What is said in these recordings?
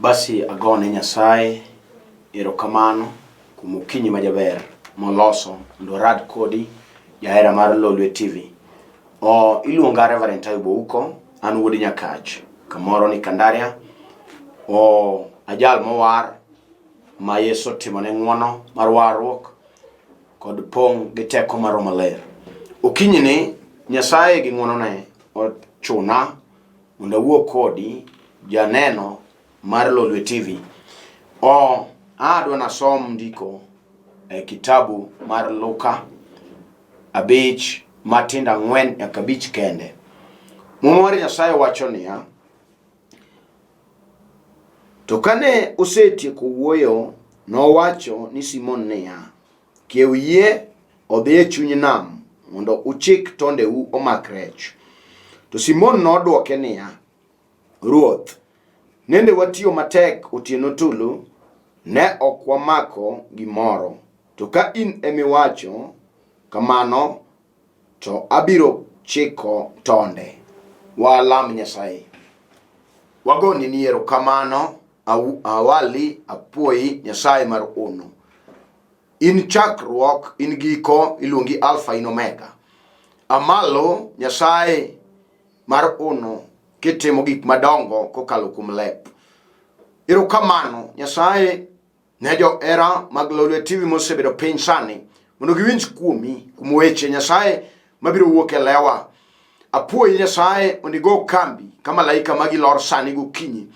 Basi agone Nyasaye erokamano kuom okinyi majaber moloso mondo arad kodi jahera mar Lolwe TV. O, iluonga Reverend Ayub Ouko, an wuod Nyakach, kamoro ni Kandaria. O, ajal mowar ma Yesu otimone ng'wono mar warruok kod pong' gi teko mar Roho Maler. Okinyi ni Nyasaye gi ng'wonone ochuna mondo awuo kodi janeno mar Lolwe TV. O, adwa nasom ndiko e kitabu mar Luka 5 matindo 4 nyaka 5 kende. Muma mar Nyasaye wacho niya, to kane osetieko wuoyo, nowacho ni Simon niya, Kiew yie odhi e chuny nam mondo uchik tondeu omak rech. To Simon nodwoke niya, Ruoth, nende watiyo matek otieno tulu, ne ok wamako gimoro. To ka in emiwacho kamano, to abiro chiko tonde. Walam Nyasaye. Wagoni ni erokamano, awali, apuoyi, Nyasaye mar ono. In chakruok, in giko, iluongi Alfa in Omega. Amalo, Nyasaye mar ono, kitimo gik madongo kokalo kuom lep. Erokamano, Nyasaye, ne johera mag Lolwe TV mosebedo piny sani mondo giwinj kuomi, kuom weche Nyasaye mabiro wuok e lewa. Apuoyi Nyasaye mondo igo kambi ka malaika magi lor sani gokinyi.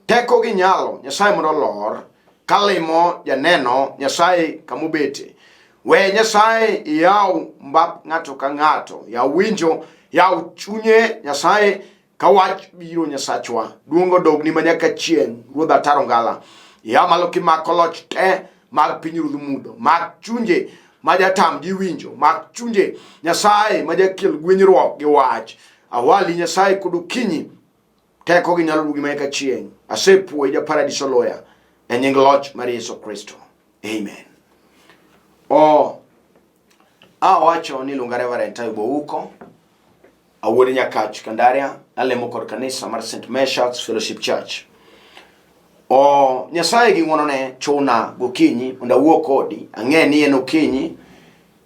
Teko gi nyalo Nyasaye mondo olor kalimo janeno Nyasaye kamobete. We Nyasaye iyaw mbap ng'ato ka ng'ato, yaw winjo, yaw chunye Nyasaye ka wach biro Nyasachwa. Duong' odogni ma nyaka chieng', Ruodh Ataro Ngala. Ya malo kimako loch te mag pinyruodh mudho, mak chunje ma jatam ji winjo, mak chunje Nyasaye ma jakel gwenyruok gi wach. Awali Nyasaye kod okinyi, teko gi nyalo dugi ma nyaka chieng'. Asepuoyi ja Paradiso Loya e nying loch mar Yesu Kristo. Amen. O, awacho ni luonga Reverend Ayub Ouko, awuod Nyakach Kandaria, alemo kod kanisa mar St. Meshack's Fellowship Church. O, Nyasaye gi ng'wonone chuna gokinyi mondo awuo kodi. Ang'e ni en okinyi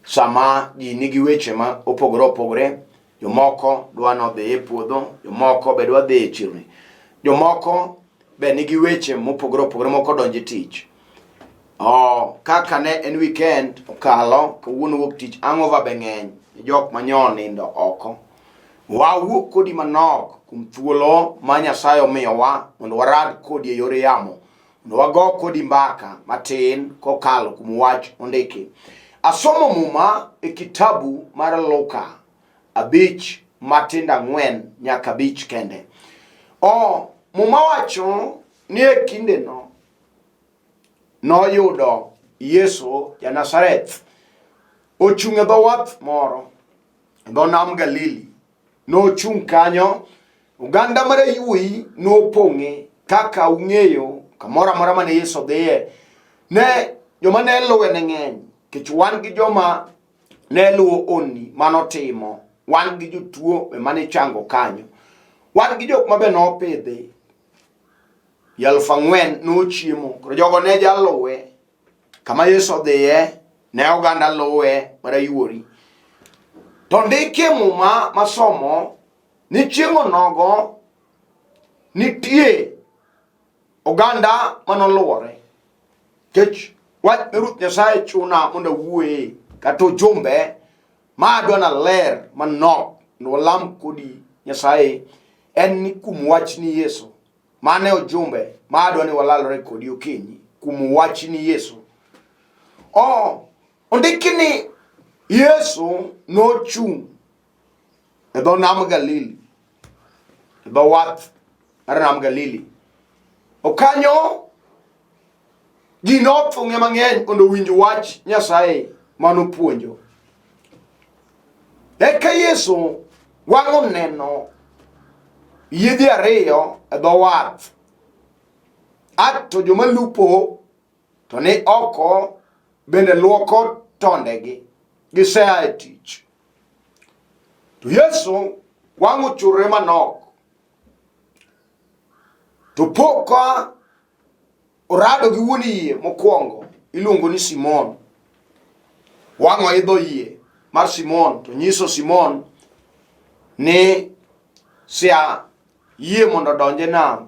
sama ji nigi weche ma opogore opogore. Jomoko dwa nodhi e puodho, jomoko be dwa dhi e chirni, jomoko be nigi weche mopogore opogore, moko donjo e tich. Oh, kaka ne en weekend okalo, kawuono wuok tich, hangover be ng'eny, jok manyo nindo oko. Wawuok kodi manok kuom thuolo ma Nyasaye omiyowa mondo warad kodi e yor yamo, mondo wago kodi mbaka matin kokalo kuom wach ondiki. Asomo Muma e kitabu mar Luka 5 matindo 4 nyaka 5 kende. O, Muma wacho ni e kindeno noyudo Yesu ja Nazareth ochung' e dho wath moro e dho nam Galili. Nochung' kanyo, oganda mar ayuoyi nopong'e kaka ung'eyo kamoro amora mane Yesu dhiye. Ne joma ne luwe ne ng'eny, nikech wan gi joma ne luwo onni manotimo, wan gi jotuo be mane chango kanyo, wan gi jok ma be nopidhi ji 4,000 nochiemo. Koro jogo ne jaluwe kama Yesu odhiye, ne oganda luwe mar ayuori. To ndiki e Muma masomo ni chieng' onogo nitie oganda manoluwore. Nikech wach Ruoth Nyasaye chuna mondo awuoye kata ujumbe ma adwa na ler manok mondo walam kodi Nyasaye en ni kuom wachni Yesu. Mane ujumbe ma adwa ni walalore kodi okinyi kuom wachni Yesu. O, ondiki ni Yesu nochung' e dho nam Galili, e dho wath mar nam Galili. Okanyo ji nothung'e mang'eny mondo owinj wach Nyasaye manopuonjo. Eka Yesu wang' oneno yiedhi ariyo e dho wath. A to joma lupo to ni oko bende luoko tondegi, gisea e tich. To Yesu wang' ochurre manok. To po ka Orado gi wuon yie mokwongo iluongo ni Simon. Wang' oidho yie mar Simon to nyiso Simon ni sia yie mondo odonj e nam.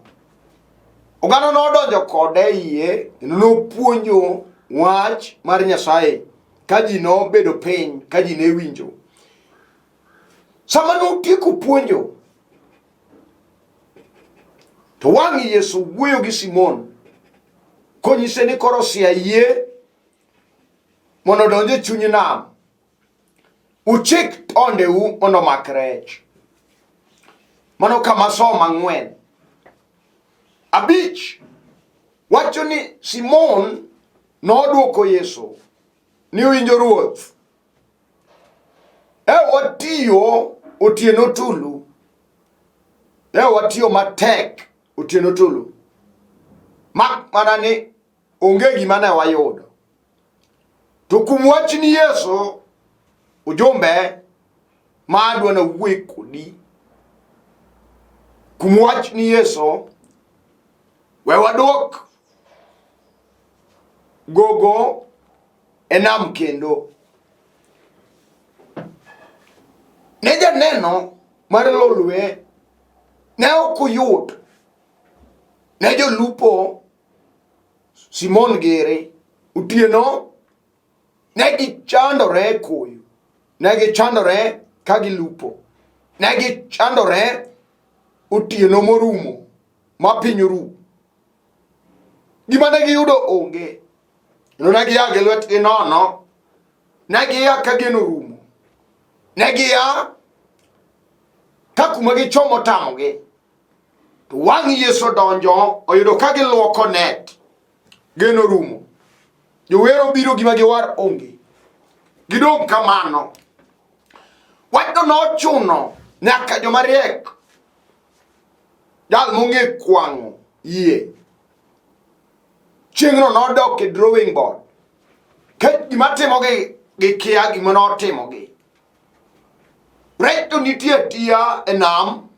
Oganda nodonjo kode e yie kendo nopuonjo wach mar Nyasaye ka ji nobedo piny ka ji ne winjo. Sama notieko puonjo To wang' Yesu wuoyo gi Simon konyise ni koro sia yie mondo odonj e chuny nam. Uchik tondeu mondo omak rech. Mano kama somo ang'wen. Abich wacho ni Simon nodwoko Yesu ni winjo Ruoth. E watiyo otieno tulu. E watiyo matek otieno tulu. Mak mana ni onge gima ne wayudo. To kuom wachni Yesu, ujumbe ma adwa na wuoye kodi. Kuom wachni Yesu, we waduok gogo e nam kendo. Ne janeno mar Lolwe ne ok oyot ne jolupo Simon Gere otieno ne gichandore e koyo, ne gichandore ka gilupo, ne gichandore otieno morumo ma piny orumo. Gima ne giyudo onge. Kendo ne gia gi lwetgi nono, ne gia ka geno orumo, ne gia ka kuma gichomo otamogi. To wang' Yesu odonjo oyudo ka giluoko net, geno orumo. Jower obiro gima giwar onge. Gidong' kamano. Wachno nochuno nyaka joma riek, jal mong'e kwang'o yie Chieng'no nodok e drawing board. Kech gima timogi gikia gima notimogi. Rech to nitie atiya e nam,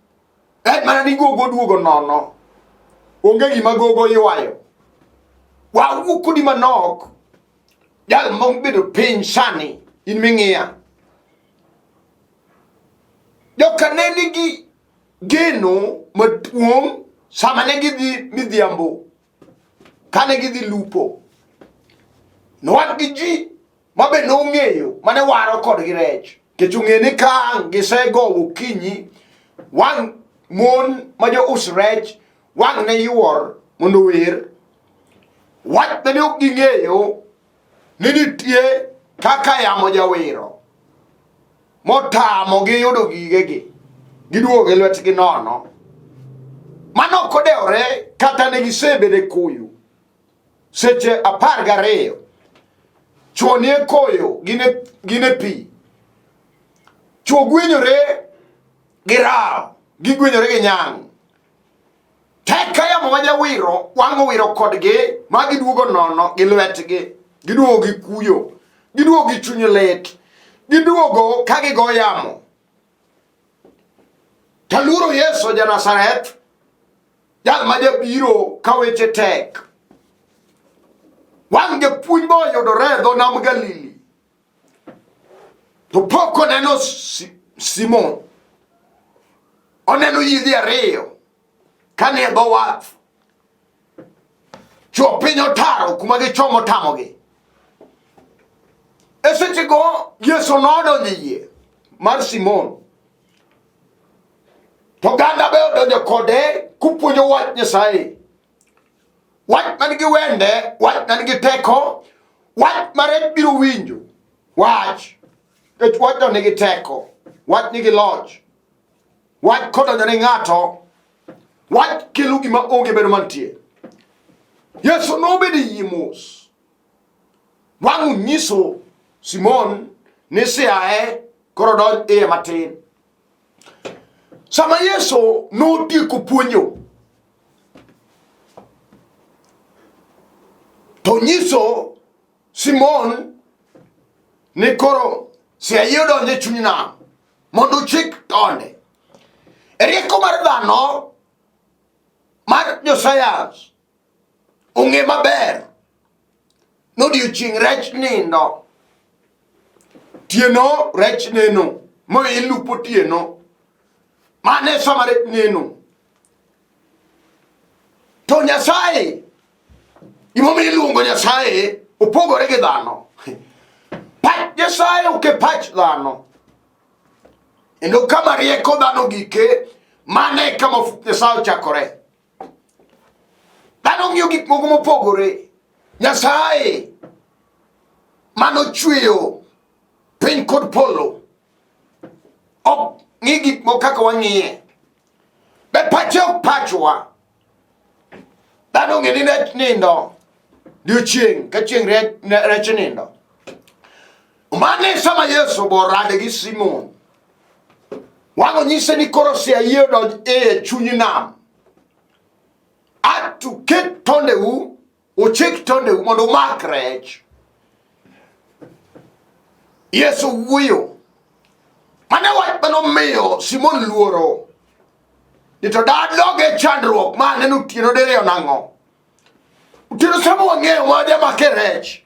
en mana ni gogo duogo nono. Onge gima gogo ywayo. Wawuo kodi manok, jal mobedo piny sani, in ming'iya. Joka ne nigi geno maduong' sama ne gidhi midhiambo kane gidhi lupo. Nowach gi ji ma be nong'eyo mane waro kodgi rech. Nikech ong'e ni ka ang' gisegowo okinyi, wang' mon ma jous rech wang' ne yuor mondo ower. Wach mane ok ging'eyo ni nitie kaka yamo jawiro motamogi yudo gigegi, giduogo gi lwetgi nono. Mano ok odewore kata ne gisebedo e koyo seche 12. Chwo nie koyo, gin e pi. Chwo gwenyore gi rawo, gigwenyore gi nyang'. Tek ka yamo ma jawiro wang' owiro kodgi ma giduogo nono gi lwetgi, giduogo gi kuyo, giduogo gi chuny lit, giduogo ka gigo yamo. Taluoro Yesu ja Nazareth, jal ma jabiro ka weche tek. Wang' japuonj ma oyudore e dho nam Galili, to pok oneno Simon. Oneno yiedhi ariyo kane e dho wath. Chwo piny otaro kuma gichomo tamogi. E sechego Yesu nodonjo e yie mar Simon. To oganda be odonjo kode kupuonjo wach Nyasaye. Wach man gi wende, wach man gi teko, wach ma rech biro winjo. Wach. Nikech wachno nigi teko, wach nigi loch. Wach kodonjo ne ng'ato, wach kelo gima onge bedo mantie. Yesu nobedo e yie mos. Wang' onyiso Simon ni siaye koro donj iye matin. Sama Yesu notieko puonjo, to nyiso Simon ni koro siaye odonjo e chuny nam mondo ochik tonde. E rieko mar dhano mar josayans, Ong'e maber nodiochieng' rech nindo, tieno rech neno, mo ilupo tieno, mane sama rech neno. To Nyasaye, gimomiyo iluongo Nyasaye opogore gi dhano. Pach Nyasaye ok e pach dhano. Kendo kama rieko dhano gike, mane e kama Nyasaye ochakore. Dhano ng'iyo gik moko mopogore. Nyasaye manochweyo piny kod polo ok ng'i gik moko kaka wang'iye. Be pache ok pachwa. Dhano ong'e ni rech nindo diochieng' ka chieng' rech nindo. Mane sama Yesu borade gi Simon. Wang' onyise ni koro sia yie odonj e chuny nam. Atu ket tondeu, uchik tondeu mondo umak rech. Yesu wuoyo. Mane wach manomiyo Simon luoro. Ni to dadog e chandruok ma aneno otieno diriyo nang'o? Otieno sama wang'eyo ma jamake rech.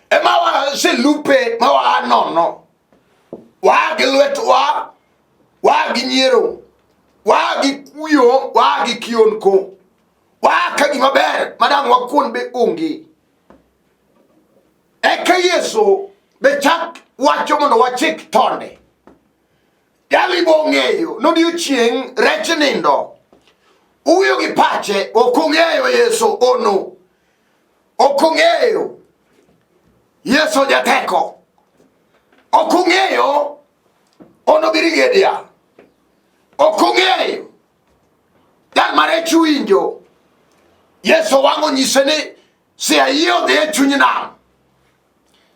Ema waselupe ma waa nono. Waa gi lwetwa, waa gi nyiero, waa gi kuyo, waa gi kionko. Waa ka gima ber ma dang' wakuon be onge. Eka Yesu be chak wacho mondo wachik tonde. Jali bong'eyo nodiochieng' rech nindo. Uyo gi pache ok ong'eyo Yesu ono. Ok ong'eyo Yesu jateko. Ok ong'eyo ono birigedia. Ok ong'eyo jal ma rech winjo. Yesu wang'o nyise ni si ayie odhi e chuny nam.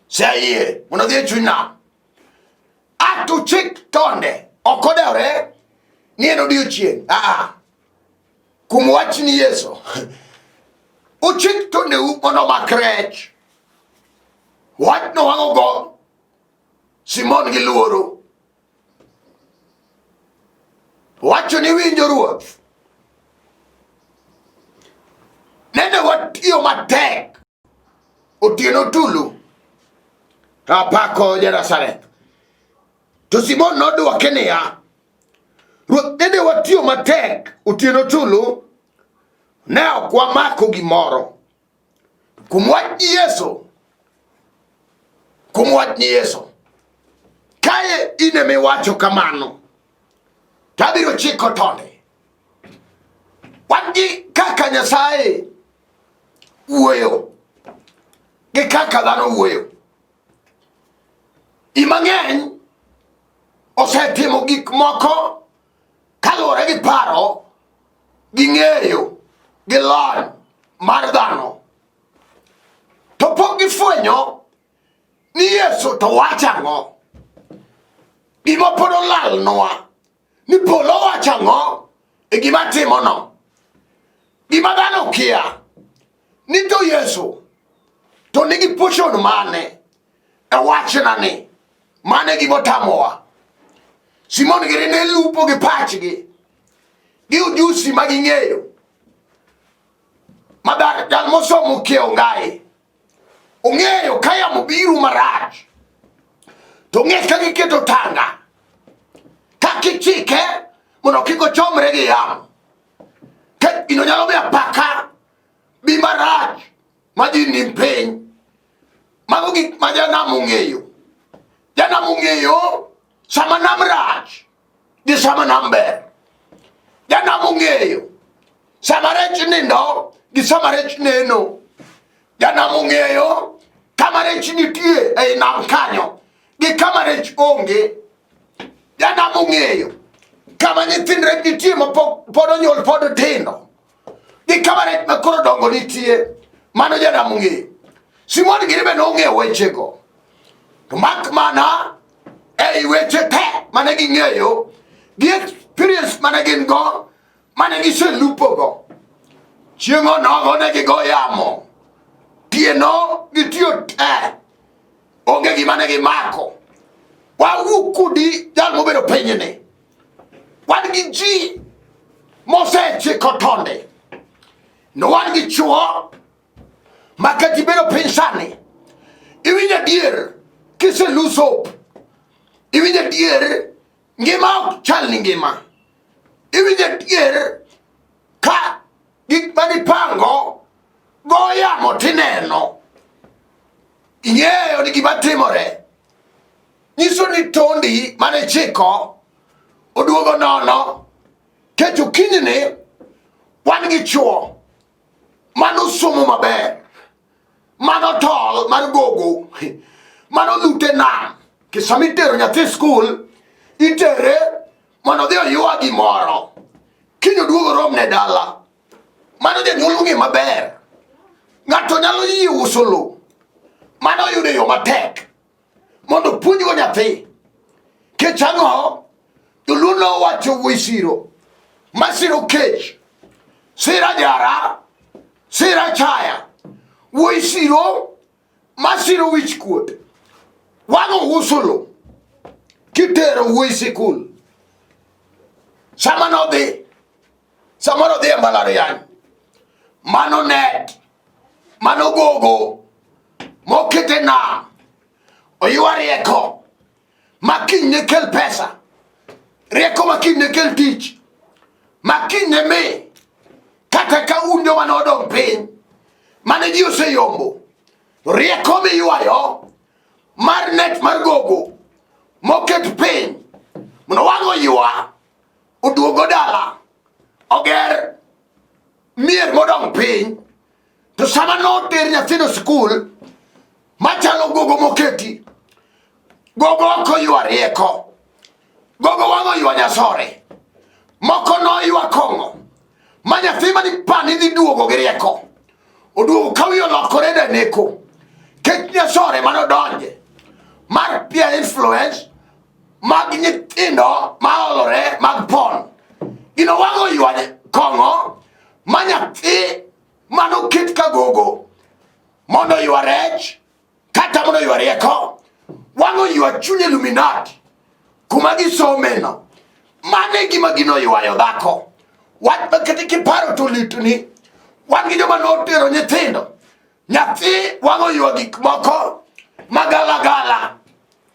Si ayie mondo odhi e chuny nam. Atu chik tonde ok odewre ni en odiochieng'. Aa. Kuom wach ni Yesu. Uchik tondeu mondo omak rech. Wachno wang'o go Simon gi luoro. Wacho ni winjo ruoth. Nende watiyo matek otieno tulu to apako ja-Nazareth. To Simon nodwoke niya, Ruoth, nende watiyo matek otieno tulu, ne ok wamako gimoro. Kuom wach ni Yesu, kuom wach ni Yesu, kae in ema iwacho kamano, to abiro chiko tonde. Wan gi kaka Nyasaye wuoyo gi kaka dhano wuoyo. Ji mang'eny osetimo gik moko kaluwore gi paro gi ng'eyo gi lony mar dhano to pok gifwenyo ni Yesu to wacho ang'o. Gima pod olalnwa ni polo wacho ang'o e gima timono. Gima dhano kia ni to Yesu to nigi portion mane e wachna ni mane gima otamowa. Simon giri ne lupo gi pachgi gi ujusi ma ging'eyo ma jal mosomo kiewo ngai ong'eyo ka yamo biro marach to ong'e ka giketo tanga kaka ichike mondo kik ochomre gi yamo ka gino nyalo miyo apaka bi marach ma ji nim piny mago gik ma janam ong'eyo janam ong'eyo sama nam rach gi sama nam ber janam ong'eyo sama rech nindo gi sama rech neno janam ong'eyo kama rech nitie ei nam kanyo gi kama rech onge janam ong'eyo kama nyithind rech nitie ma pod onyuol pod tindo gi kama rech ma koro dongo nitie mano janam ong'eyo Simon gini be nong'eyo wechego to mak mana ei weche te mane ging'eyo gi experience mane gin go mane giselupogo chieng' onogo ne gigo yamo tieno gitiyo te onge gima ne gimako wawuok kodi jal mobedo pinyni wan gi ji mosechiko tonde. No wan gi chuo ma kata ibedo piny sani iwinjo adier kise lose hope, iwinjo adier ngima ok chal ni ngima, iwinjo adier ka gik manipango go yamo tineno ing'eyo ni gima timore nyiso ni tondi mane chiko oduogo nono. Kech okinyni wan gi chuo mano somo maber, mano tol mar gogo, mano lute nam. Kisama itero nyathi skul, itere mondo odhi oywa gimoro, kiny oduogo rom ne dala. Mano janyuol ong'e maber. Ng'ato nyalo yie uso lowo mano oyudo e yo matek mondo opuonjgo nyathi. Kech ang'o? Joluo nowacho wuoyi siro masiro kech, sira jara, sira chaya, wuoyi siro masiro wich kuot. Wang'o uso lo kitero wuoyi sikul. Sama nodhi, samoro odhi e mbalariany, mano net, mano gogo, mokete nam, oywa rieko ma kiny ne kel pesa, rieko ma kiny ne kel tich, ma kiny ne mi kata ka un joma nodong' piny mane ji oseyombo, rieko miywayo mar net mar gogo moket piny mondo wang' oywa oduogo dala oger mier modong' piny. To sama noter nyathino skul machalo gogo moketi, gogo ok oywa rieko, gogo wang' oywa nyasore, moko noywa kong'o, ma nyathi mani pani dhi duogo gi rieko, oduogo ka wiye olokore daneko, kech nyasore manodonje mar peer influence mag nyithindo ma olore mag pon. Gino wang' oywa kong'o ma nyathi manoket ka gogo mondo oywa rech kata mondo oywa rieko, wang' oywa chuny Illuminati kuma gisomeno. Mano e gima gino oywayo dhako. Wach ma kata kiparo to litni. Wan gi joma notero nyithindo. Nyathi wang' oywa gik moko magalagala.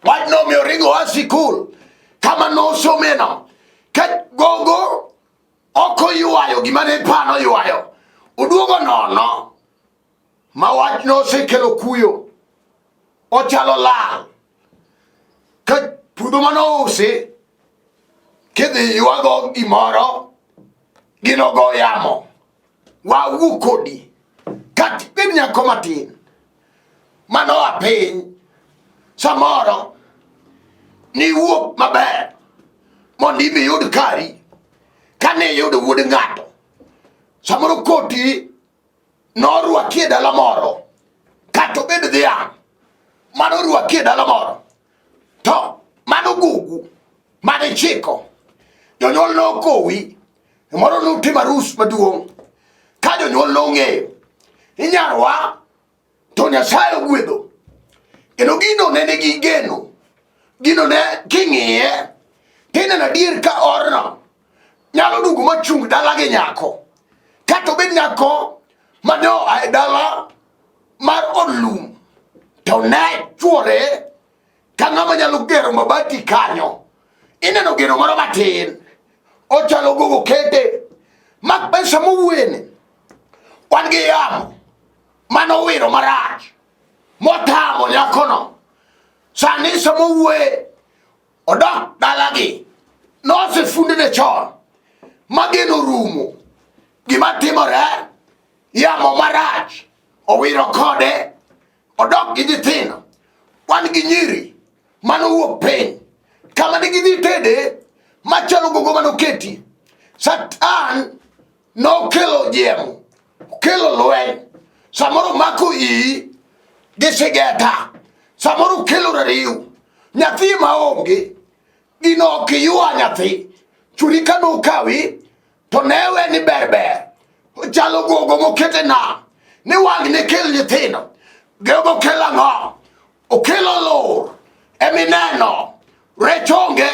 Wach nomiyo oringo oa sikul kama nosomeno. Ka gogo ok oywayo gima ne pano oywayo, oduogo nono ma wach nosekelo kuyo. Ochalo lal ka puodho mane ousi kidhi ywago gimoro gino go yamo wawuo kodi kata ibed nyako matin manoa piny samoro niwuok maber mondo ibi iyud kari kane iyudo wuod ng'ato samoro koti norwaki e dala moro kata obed dhiang' mano orwaki e dala moro to mano gugu mane ichiko jonyuol nokowi moro nutimo arus maduong' ka jonyuol nong'eyo ni nyarwa to Nyasaye ogwedho kendo gino ne nigi geno gino ne king'iye tineno adier ka orno nyalo duogo machung dala gi nyako kata obed nyako mane oa e dala mar od lum to ne chwore ka ng'ama nyalo gero mabati kanyo ineno geno moro matin ochalo gogo kete mak pesa mowuene wan gi yamo mano owiro marach motamo nyakono sani sama owuoye odok dalagi nosefundne chon mageno rumo gima timore yamo marach owiro kode odok gi nyithindo wan gi nyiri manowuok piny kama ne gidhi tede machalo gogo manoketi satan nokelo jiemo okelo lweny samoro mako iyi gi sigeta samoro okelo rariw nyathi maonge gino ok iywa nyathi churi ka nokawi to newe ni ber ber ochalo gogo mokete nam ni wang' ne kel nyithindo gogo kel ang'o okelo lor emineno rech onge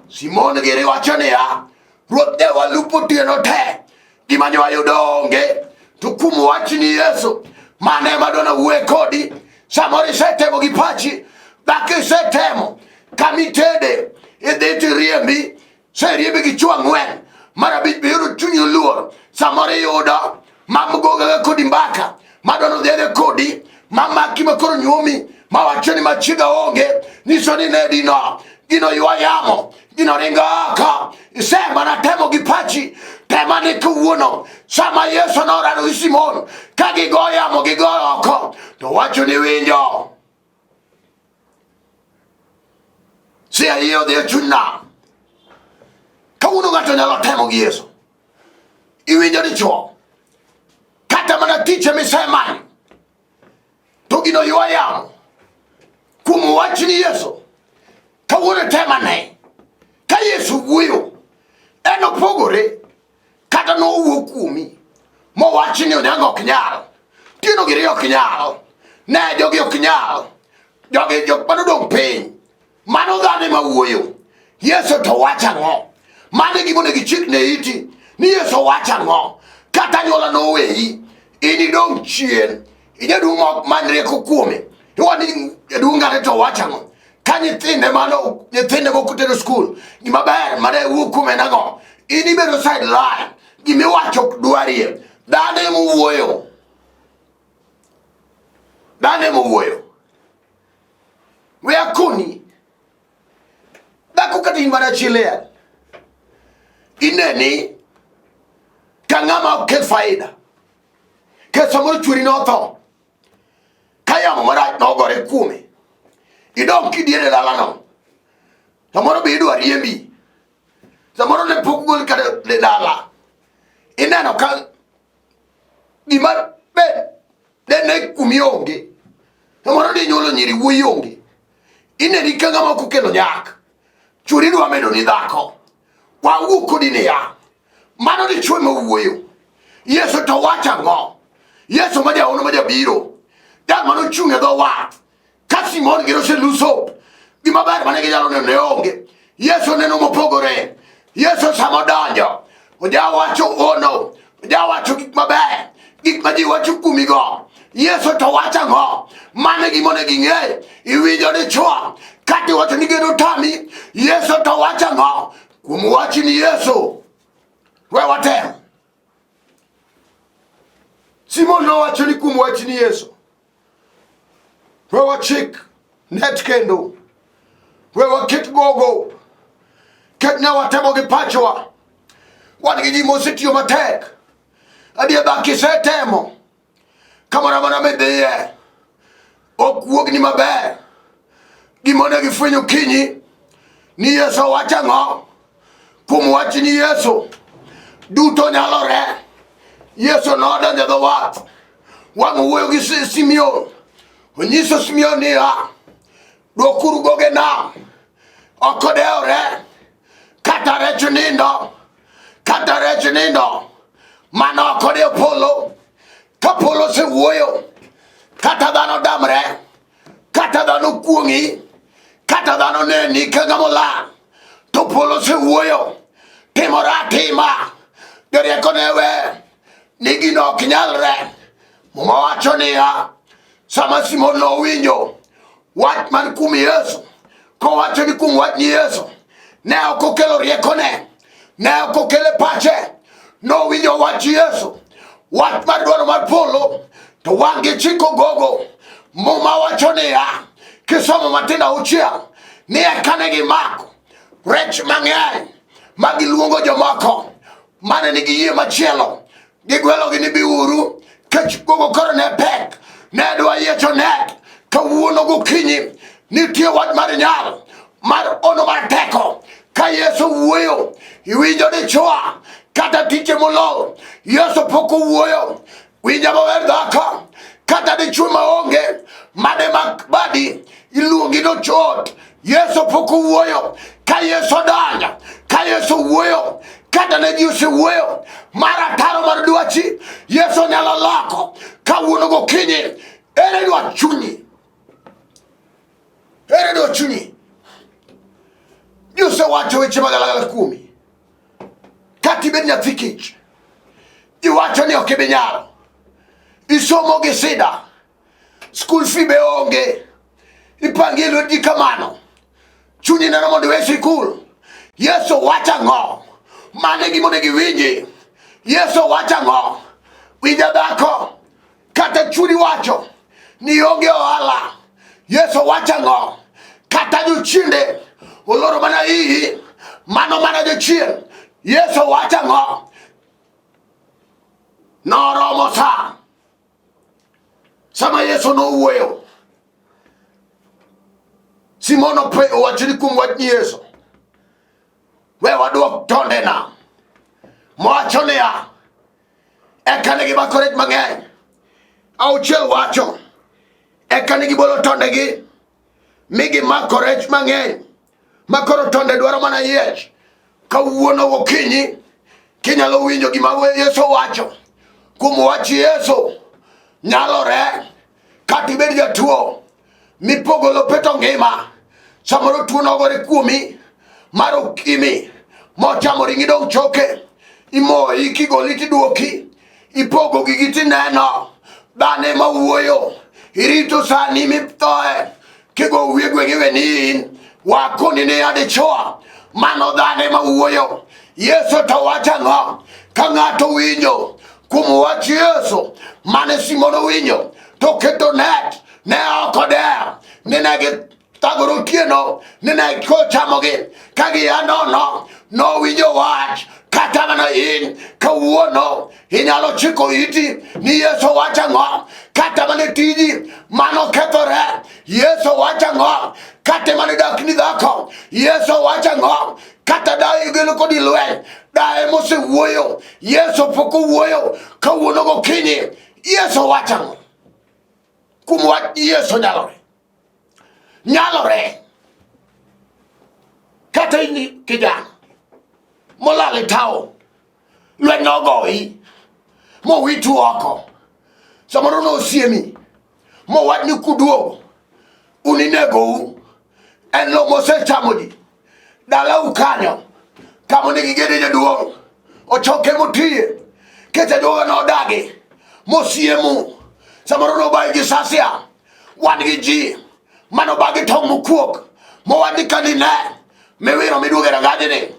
simon giri wacho niya ruoth ne walupo otieno te gima ne wayudo onge to Kuom wachni Yesu, mano ema dwano wuoye kodi. Samoro isetemo gi pachi, dhako isetemo kama itede, idhi tiriembi, seriembi gi chwo ang'wen, mar abich be yudo chunyi oluor. Samoro iyudo mamgogaga kodi mbaka, madwano dhi kodi, mamaki ma koro nyuomi, mawacho ni machiega onge, nyiso ni ne dino, gino ywa yamo, gino ringo oko. Isemana temo gi pachi, tema ni kawuono, sama Yesu norado gi Simon, ka gigo yamo gigo oko, to wacho ni winjo. Si ayie odhi e chuny nam. Kawuono ng'ato nyalo temo gi Yesu. Iwinjo dichuo. Kata mana tich emisemanyo. To gino ywa yamo. Kuom wachni Yesu. Kawuono temane. Ka Yesu wuoyo, en opogore kata nowuo kuomi mowachi ni Onyango ok nyal, Tieno giri ok nyal, ne jogi ok nyal, jogi jok manodong' piny. Mano dhano ema wuoyo. Yesu to wacho ang'o? Mano e gima onego ichik ne iti ni Yesu wacho ang'o? Kata anyuola noweyi, in idong' chien. Ijaduong' ok many rieko kuome. Iwacho ni jaduong' ng'ane to wacho ang'o? Ka nyithinde mano nyithinde moko tero skul, gima ber mane wuok kuome en ang'o? In ibedo sideline, gimiwacho ok dwarie. Dhano ema owuoyo. Dhano ema owuoyo. We akoni. Dhako kata in mana chi liel. Ineni ka ng'ama ok kel faida. Ke samoro chwori notho. Ka yamo marach nogore kuome. Idong' kidiere dalano. Samoro be idwa riembi. Samoro ne pok gol kata e dala. Ineno ka gima be dene kumi onge. Samoro ne nyuolo nyiri wuoyi onge. Ineni ka ng'ama ok okelo nyak. Chwori dwa medo ni dhako. Wawuo kodi niya, mano dichwo ema wuoyo. Yesu to wacho ang'o? Yesu ma jahono ma jabiro. Jal mane ochung' e dho wath. Ka Simon gi oseluso, gima ber mane ginyalo neno ne onge. Yesu neno mopogore. Yesu sama odonjo, ojawacho ono, ojawacho gik maber, gik ma ji wacho kuomigo. Yesu to wacho ang'o? Mano e gima onego ing'e. Iwinjo dichwo, kata iwacho ni geno tami, Yesu to wacho ang'o? Kuom wachni Yesu, we watem. Simon nowacho ni kuom wachni Yesu, we wachik net kendo, we waket gogo, ket ne watemo gi pachwa. Wan gi ji mosetiyo matek. Adier dak isetemo kamoro amora midhiye ok wuogni maber. Gima onego ifweny okinyi ni Yesu owacho ang'o kuom wachni Yesu duto nyalore. Yesu nodonjo e dho wath wang' owuoyo gi Simeon, onyiso Simeon niya, dwokuru goge nam, ok odewore kata rech nindo, kata rech nindo, mano ok odew polo. Ka polo osewuoyo, kata dhano damre, kata dhano kuong'i, kata dhano neni ka ng'ama olal, to polo osewuoyo, timore atima. Jorieko ne we ni gino ok nyalre. Muma wacho niya, sama Simon nowinjo wach man kuom Yesu, kowacho ni kuom wach ni Yesu, ne ok okelo riekone, ne ok okele pache, nowinjo wach Yesu, wach mar dwaro mar polo, to wang' gi chiko gogo. Muma wacho niya, kisomo matindo auchiel, ni eka ne gimako rech mang'eny ma giluongo jomoko mane nigi yie machielo gigwelogi ni biuru kech gogo koro ne pek ne dwa yiecho net kawuono gokinyi nitie wach mar nyalo mar ono mar teko ka Yesu wuoyo iwinjo dichwo kata tije molowo Yesu pok owuoyo winja maber dhako kata dichwo maonge mane mak badi iluongi nochot Yesu pok owuoyo ka Yesu odonjo ka Yesu wuoyo kata ne ji osewuoyo mar ataro mar dwachi Yesu nyalo loko kawuono gokinyi ere dwach chunyi ere dwach chunyi ji osewacho weche magalagala kuomi kata ibed nyathi kich iwacho ni ok ibi nyalo. Isomo gi sida, school fee be onge, ipangi e lwet ji kamano. Chunyi neno mondo iwe sikul. Yesu wacho ang'o? Mano e gima onego iwinji. Yesu wacho ang'o? Winja dhako, kata chunyi wacho ni onge ohala. Yesu wacho ang'o? Kata jochiende oloro mana iyi, mano mana jachien. Yesu wacho ang'o? Noromo sa sama Yesu nowuoyo, Simon owacho ni kuom wach Yesu, we waduok tondena. Mowacho niya, eka ne gimako rech mang'eny. Auchiel wacho, eka ne gibolo tondegi mi gimako rech mang'eny ma koro tonde dwaro mana yiech. Kawuono gokinyi kinyalo winjo gima Yesu wacho kuom wach Yesu nyalore kata ibed jatuo mipogo lope to ngima samoro tuo nogore kuomi mar okimi mochamo ringi dong' choke imoyi kigoli tiduoki ipogo gigi tineno dhano ema wuoyo irito sani mithoe kigo wiye gweng' iwe ni in wakoni ni adichwo mano dhano ema wuoyo yesu to wacho ang'o ka ng'ato winjo kuom wach yesu mane simon owinjo to keto net ne ok odewo ni ne Thagore otieno ni ne kochamogi ka gia nono nowinjo wach kata mana in kawuono inyalo chiko iti ni Yesu wacho ang'o kata mana tiji mano kethore Yesu wacho ang'o kata mana dak ni dhako Yesu wacho ang'o kata dayo geno kodi lweny daye mosewuoyo Yesu pok owuoyo kawuono gokinyi Yesu wacho ang'o kuom wach Yesu nyalore nyalore kata in kijana molal e taon lweny nogoyi mowitu oko samoro nosiemi mowach ni kuduogo uninegou en lo mosechamo ji dalau kanyo kama onego igede jaduong' ochoke motiye kech ajuoga nodagi mosiemu samoro nobayi gi sasia wan gi ji mano bagi tong' mokuok mowach ni ka dine miwiro miduogo e rangajni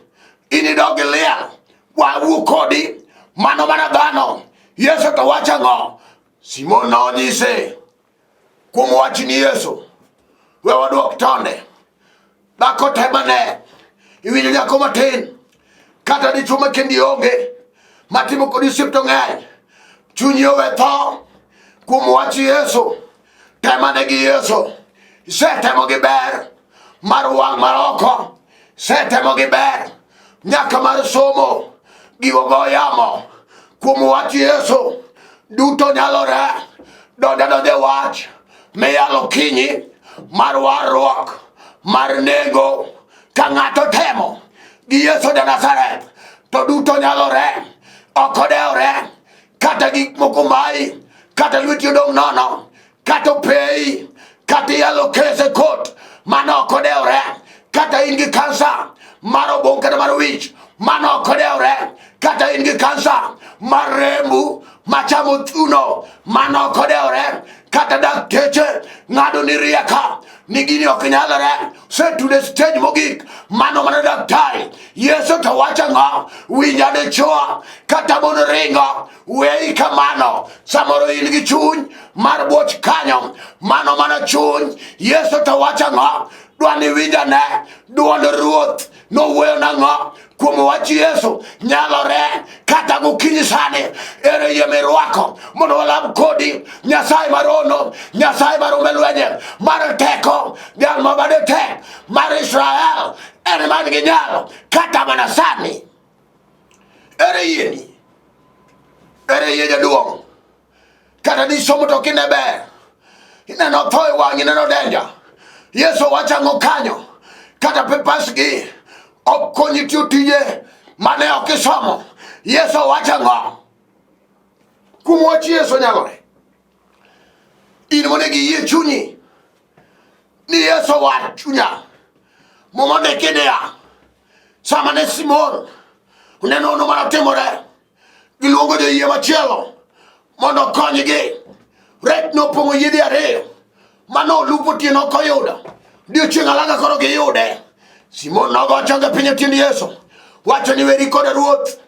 inidog gi liel wawuo kodi mano mana dhano Yesu to wacho ang'o Simon nonyise kuom wach ni Yesu we waduok tonde dhako temane iwinjo nyako matin kata dichwo ma kendi onge matimo kodi osiep to ng'eny chunyi owe tho kuom wach Yesu temane gi Yesu isetemo gi ber mar wang' mar oko isetemo gi ber nyaka mar somo gigo go yamo kuom wach Yesu duto nyalore donja donja e wach miyalo kinyi mar warruok mar nengo ka ng'ato temo gi Yesu ja Nazareth to duto nyalore ok odewore kata gik moko mayi kata lweti odong' nono kata opeyi kata iyalo kes e kot mano ok odewore kata in gi kansa mar obong kata mar wich mano ok odewore kata in gi kansa mar rembu machamo thuno mano ok odewore kata dakteche ng'ado ni rieka ni gini ok nyalore setude stage mogik mano mana daktari yesu to wacho ang'o winja dichwo kata mon ringo weyi kamano samoro in gi chuny mar buoch kanyo mano mana chuny yesu to wacho ang'o dwa ni winjane duond ruoth nowuoyo nang'o kuom wach yesu nyalore kata gokinyi sani ere yie mirwako mondo walam kodi nyasaye marono nyasaye marombe lwenye mar teko jal ma bade tek mar israel en man gi nyalo kata mana sani ere yieni ere yie jaduong' kata nisomo to kine ber ineno tho e wang'i ineno denja yesu wacho ang'o kanyo kata papers gi ok konyi tiyo tije mane ok isomo yesu wacho ang'o kuom wach yesu nyalore in monego iyie chunyi ni yesu war chunya muma ondiki niya sama ne simon oneno ono mane otimore giluongo joyie machielo mondo okonygi. Rech nopong'o yiedhi ariyo mane olupo otieno ok oyudo. Odiechieng' alanga koro giyude. Simon nogo chonge piny e tiend Yesu. Wacho ni weri koda Ruoth.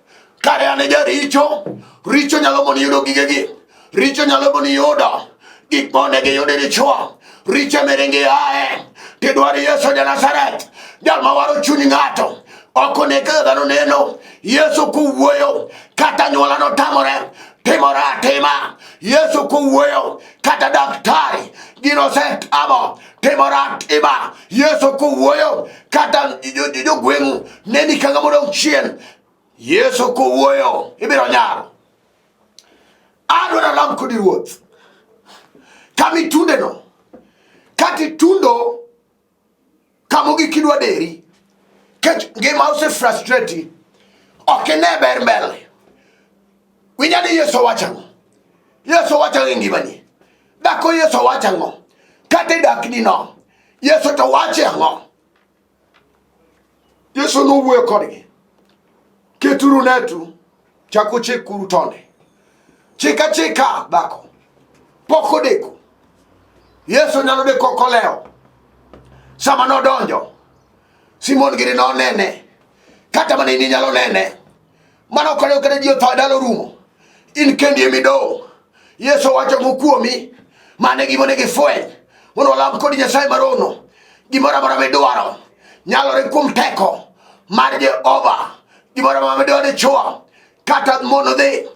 Kare an e jaricho. Richo nyalo moni yudo gigegi. Richo nyalo moni yudo gik ma onego iyud e dichwo. Richo emiringi ae. Tidwaro Yesu ja Nazareth. Jal ma waro chuny ng'ato. Ok one kaka dhano neno. Yesu kowuoyo kata anyuola notamore timore atima. Yesu kowuoyo kata daktari gino osetamo timore atima. Yesu kowuoyo kata jogweng'u neni kanga modong' chien. Yesu kowuoyo ibiro nyalo. Adwaro alam kodi Ruoth. Kama itundeno, kata itundo kama ogik idwa deri, kech ngima ose frustrate, ok ine ber mbele. Winja ni Yesu owacho ang'o? Yesu owacho ang'o e ngimani? Dhako Yesu owacho ang'o? Kata e dakni no, Yesu to wacho ang'o? Yesu nowuoyo kodgi. Keturu netu, chako chikuru tonde. Chika chika dhako. Pok odeko. Yesu nyalo deko kolewo. Sama nodonjo, Simon gini nonene. Kata mana in inyalo nene. Mano ok olewo kata ji otho e dala orumo. In kendi emidong'. Yesu wacho ang'o kuomi? Mano e gima onego ifweny. Mondo walam kodi Nyasaye marono. Gimoro amora midwaro nyalore kuom teko mar Jehova. Gimoro amora midwaro dichwo kata mon odhi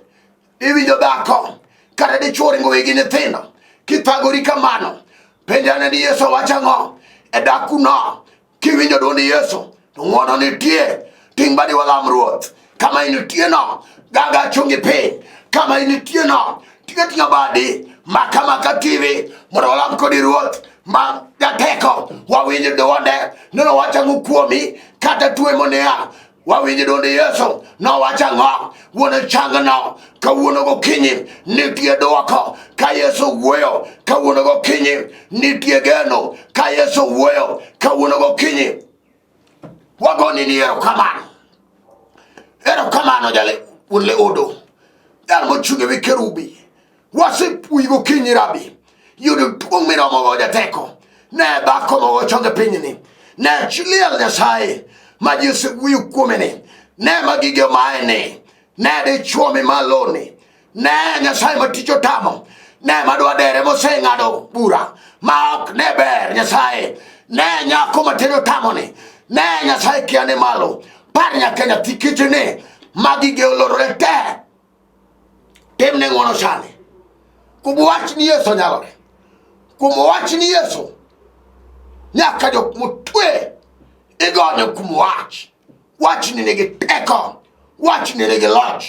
iwinjo dhako kata dichwo ringo wegi nyithindo kithagori kamano penjane ni Yesu wacho ang'o e dakuno Kiwinjo dwond Yesu, to ng'wono nitie. Ting' badi walam Ruoth. Kama intie no, gaga chungi piny. Kama intie no, ting'a ting'a badi. Maka maka TV, mondo walam kodi Ruoth. Ma jateko, wawinj dwonde. Neno wach ang'o kuomi, kata tuwe monea. Wawinj dwond Yesu, nowacho ang'o? Wuon changno, kawuono gokinyi nitie dwoko. Ka Yesu wuoyo, kawuono gokinyi nitie geno. Ka Yesu wuoyo, kawuono gokinyi wagoni ni erokamano. Erokamano jale wuon leodo, jal mochung' e wi kerubi. Wasepuoyi gokinyi rabi, yudo duong' miromogo jateko. Ne dhako mogo chonge pinyni, ne chi liel Nyasaye ma ji osewuoyo kuome ni, ne ma gige omaye ni, ne dichwo mimaloni, ne Nyasaye ma tich otamo, ne madwa dere moseng'ado bura ma ok ne ber Nyasaye, ne nyako matedo otamo ni, ne Nyasaye kia ni malo, par nyaka nyathi kiche ni, ma gige olorore te. Timne ng'wono sani. Kuom wach ni Yesu nyalore. Kuom wach ni Yesu nyaka jok motwe igonyo kuom wach. Wachni nigi teko. Wachni nigi loch.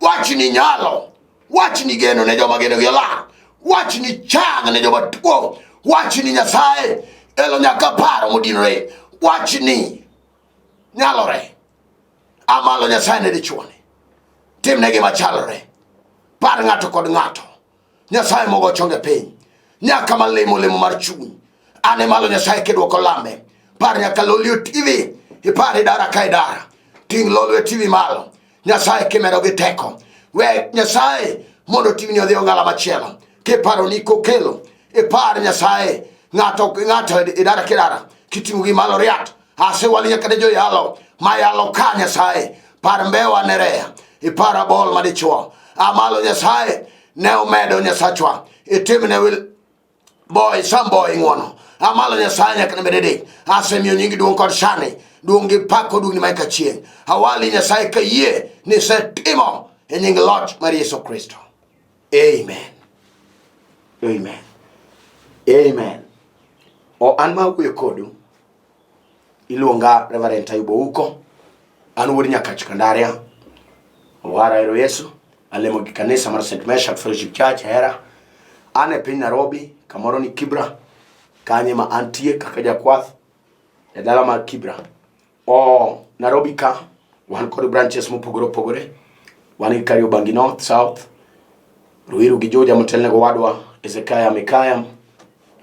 Wachni nyalo. Wachni geno ne joma geno gi olal. Wachni chang ne joma tuo. Wachni Nyasaye elo nyaka paro modinore. Wachni nyalore. Amalo Nyasaye ne dichuone. Timne gima chalore. Par ng'ato kod ng'ato. Nyasaye mogo chonge piny. Nyaka malemo lemo mar chuny. Ane malo Nyasaye kidwoko lame. Par nyaka Lolio TV. Ipar idara ka idara. Ting' Lolwe TV malo. Nyasaye kimedo gi teko. We Nyasaye mondo ting'ni odhi ong'ala machielo. Kiparo ni kokelo. Ipar Nyasaye ng'ato ng'ato idara kidara. Kiting'o gi malo riat. Asewali nyaka ne joyalo mayalo ka Nyasaye. Par mbewa ne reya. Ipar abol madichuo. Amalo Nyasaye ne omedo Nyasachwa. Itimne wil boy sam boy ng'wono. Amalo Nyasaye nyaka ne bedede. Asemiyo nyingi duong' kod shani. Duong' gi pak kod duong'ni ma eka chieng'. Awali Nyasaye ka yie ni isetimo e nying loch mar Yesu Kristo. Amen. Amen. Amen. O an ma wuoyo kodu iluonga Reverend Tayubo Uko. An wuod Nyakach Kandaria. Owara ero Yesu. Alemo gi kanisa mar St. Meshak Fellowship Church Hera. An e piny Nairobi, kamoro ni Kibra. Kanye ma antie kaka jakwath e dala mar Kibra. O Nairobi ka wan kod branches mopogore opogore. Wan gi Kariobangi North, South, Ruiru gi Juja motelne go wadwa Ezekiah Mikaya,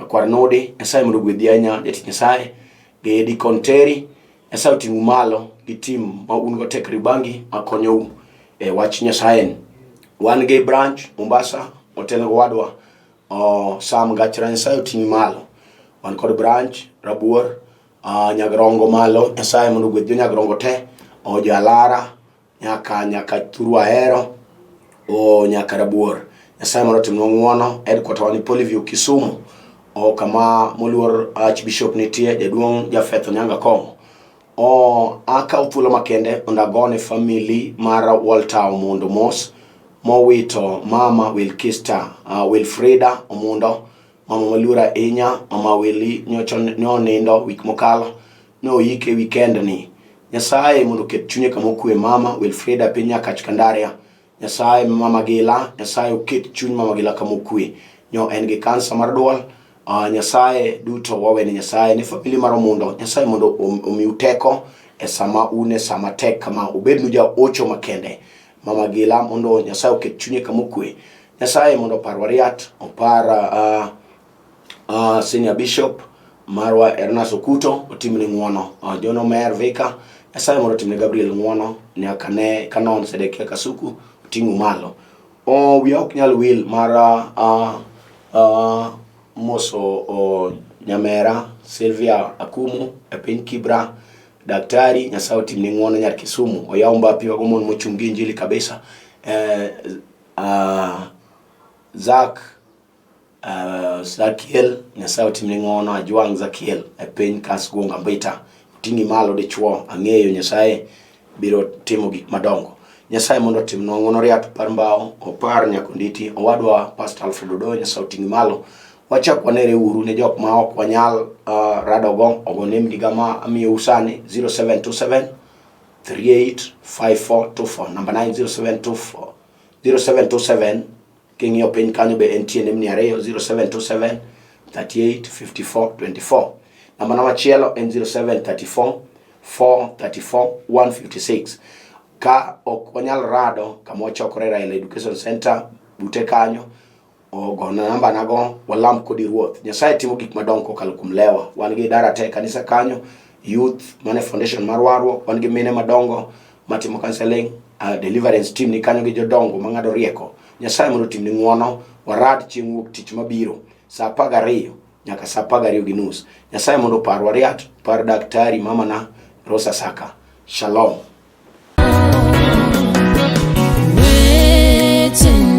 Nyakwar Nudi, Nyasaye mondo ogwedhi ahinya jatich Nyasaye gi Deacon Terry, Nyasaye oting'u malo gi team ma un go te Kariobangi makonyou e wach Nyasaye. Wan gi branch Mombasa, otelne go wadwa oh, Sam Gachra, Nyasaye oting'i malo. Wan kod branch Rabuor, Nyagrongo malo, Nyasaye mondo ogwedh jo Nyagrongo te, oh, jo Alara, nyaka nyaka Thuru Ahero, oh, nyaka Rabuor. Nyasaye mondo otimnwa ng'uono. Headquarter wa ni Polyview Kisumu, oh, kama moluor Archbishop nitie, jaduong' Jafeth Onyango Akong'o. Oh, akaw thuolo makende mondo agone family mar Walter Omundo mos mowito mama Wilkista, Wilfrida Omundo, mama maluor ahinya, mama Willy nyocha nonindo wik mokalo, noyike weekend ni. Nyasaye mondo oket chunye kama okwe mama Wilfrida piny Nyakach Kandaria. Nyasaye mama Gila, Nyasaye oket chuny mama Gila kama okwe. Nyo en gi kansa mar duol. Nyasaye duto wawene Nyasaye ni famili mar Omundo. Nyasaye mondo omiu teko e sama un e sama tek kama obednu ja ocho makende. Mama Gila mondo Nyasaye oket chunye kama okwe. Nyasaye mondo opar Wariat, opar Senior Bishop marwa Ernest Okuto otimne ng'uono. John Omer Vika, Nyasaye mondo otimne Gabriel ng'uono nyaka ne Canon Sedekia Kasuku oting'u malo. Oh, wiya ok nyal wil mar moso nyamera Sylvia Akumu e piny Kibra. Daktari Nyasaye otimne ng'uono nyar Kisumu. Oyaw mbapi wago mon mochung' gi injili kabisa. Zak Zakiel, Nyasaye otimni ng'wono, Ajwang' Zakiel e piny Kasgunga Mbita. Oting'i malo dichuo, ang'eyo Nyasaye biro timo gik madongo. Nyasaye mondo otimnwa ng'wono riat opar mbao, opar nyakonditi, owadwa Pastor Alfred Odoyo, Nyasaye oting'i malo. Wachak wanere uru ne jok ma ok wanyal radogo, ogo nembni ga ma amiyou sani 0727 385424, namba 9 0724 0727 King'iyo piny kanyo be entie nembni ariyo 0727 38 54 24. Namba na machielo en 0734 434 156. Ka ok wanyal rado kama wachokore Raila Education Center bute kanyo, ogona namba nago walam kodi Ruoth. Nyasaye timo gik madongo kokalo kuom lewa. Wan gi idara te kanisa kanyo, youth mane foundation mar warruok, wan gi mine madongo matimo counseling, deliverance team ni kanyo gi jodongo mang'ado rieko. Nyasaye mondo otimni ng'wono, warad chieng' wuok tich mabiro saa 12 nyaka saa 12:30. Nyasaye mondo oparwa riat, par daktari mamana Rosa Saka. Shalom. Waiting.